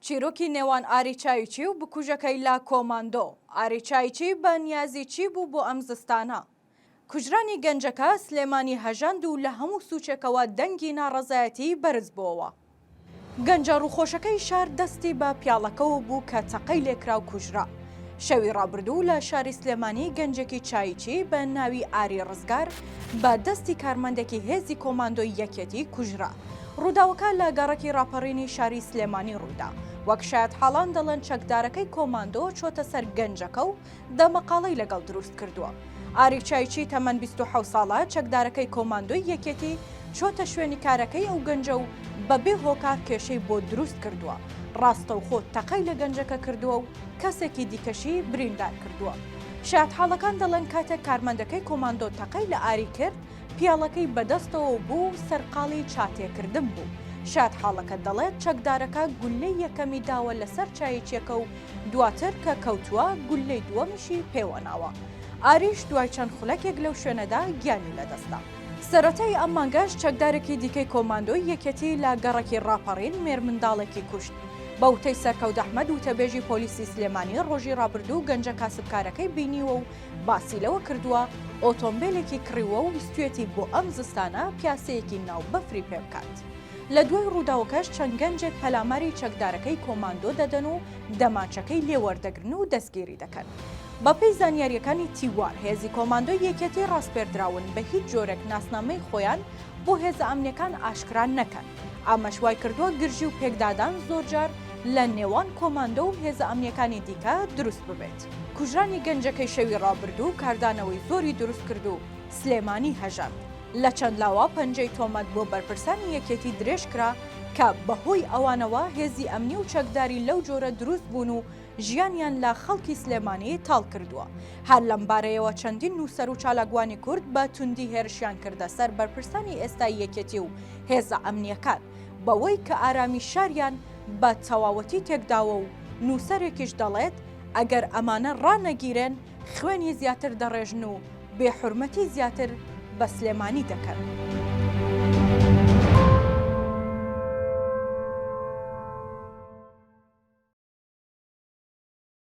چیرۆکی نێوان ئاری چایچی و بکوژەکەی لە کۆماندۆ، ئاری چایچی بە نیازی چی بوو بۆ ئەم زستانە؟ کوژرانی گەنجەکە سلێمانی هەژاند و لە هەموو سوچێکەوە دەنگی ناڕەزایەتی بەرزبۆوە. گەنجە ڕووخۆشەکەی شار دەستی بە پیاڵەکەوە بوو کە تەقەی لێکرا و کوژرا. شەوی ڕابردوو لە شاری سلێمانی گەنجێکی چایچی بە ناوی ئاری ڕزگار بە دەستی کارمەندێکی هێزی کۆماندۆی یەکێتی کوژرا. ڕووداوەکە لە گەڕەکی ڕاپەڕینی شاری سلێمانی ڕوویدا. وەک شایەتحاڵان دەڵێن چەکدارەکەی کۆماندۆ چۆتە سەر گەنجەکە و دەمەقاڵەی لەگەڵ دروست کردووە. ئاری چایچی تەمەن 27 ساڵە، چەکدارەکەی کۆماندۆی یەکێتی چۆتە شوێنی کارەکەی ئەو گەنجە و بەبێ هۆکار کێشەی بۆ دروست کردووە، ڕاستەوخۆ تەقەی لە گەنجەکە کردووە و کەسێکی دیکەشی بریندار کردووە. شایەتحاڵەکان دەڵێن کاتێک کارمەندەکەی کۆماندۆ تەقەی لە ئاری کرد، پیاڵەکەی بەدەستەوە بوو و سەرقاڵی چاتێکردن بوو. شایەتحاڵەکە دەڵێت چەکدارەکە گوللەی یەکەمی داوە لەسەر چایچیەکە و دواتر کە کەوتووە گوللەی دووەمیشی پێوەناوە. ئاریش دوای چەند خولەکێک لەو شوێنەدا گیانی لەدەستدا. سەرەتای ئەم مانگەش چەکدارێکی دیکەی کۆماندۆی یەکێتی لە گەڕەکی ڕاپەڕین مێرمنداڵێکی کوشت. بە وتەی سەرکەوت ئەحمەد وتەبێژی پۆلیسی سلێمانی ڕۆژی ڕابردوو گەنجە کاسبکارەکەی بینیوە و باسی لەوە کردووە، ئۆتۆمبێلێکی کڕیوە و ویستویەتی بۆ ئەم زستانە پیاسەیەکی ناو بەفری پێ بکات. لە دوای ڕووداوەکەش چەند گەنجێک پەلاماری چەکدارەکەی کۆماندۆ دەدەن و دەمانچەکەی لێ وەردەگرن و دەستگیری دەکەن. بەپێی زانیارییەکانی تیوار، هێزی کۆماندۆی یەکێتی ڕاسپێردراون بە هیچ جۆرێک ناسنامەی خۆیان بۆ هێزە ئەمنیەکان ئاشکرا نەکەن، ئەمەش وایکردووە گرژی و پێکدادان زۆرجار لە نێوان کۆماندۆ و هێزە ئەمنیەکانی دیکە دروست ببێت. کوژرانی گەنجەکەی شەوی ڕابردوو کاردانەوەی زۆری دروست کرد و سلێمانی هەژاند. لە چەند لاوە پەنجەی تۆمەت بۆ بەرپرسانی یەکێتی درێژ کرا کە بەهۆی ئەوانەوە هێزی ئەمنی و چەکداری لەو جۆرە دروست بوون و ژیانیان لە خەڵکی سلێمانی تاڵ کردووە. هەر لەم بارەیەوە چەندین نووسەر و چالاکوانی کورد بە توندی هێرشیان کردە سەر بەرپرسانی ئێستای یەکێتی و هێزە ئەمنییەکان بەوەی کە ئارامی شاریان بە تەواوەتی تێکداوە و نووسەرێکیش دەڵێت ئەگەر ئەمانە ڕانەگیرێن خوێنی زیاتر دەڕێژن و بێ حورمەتی زیاتر بە سلێمانی دەکەن.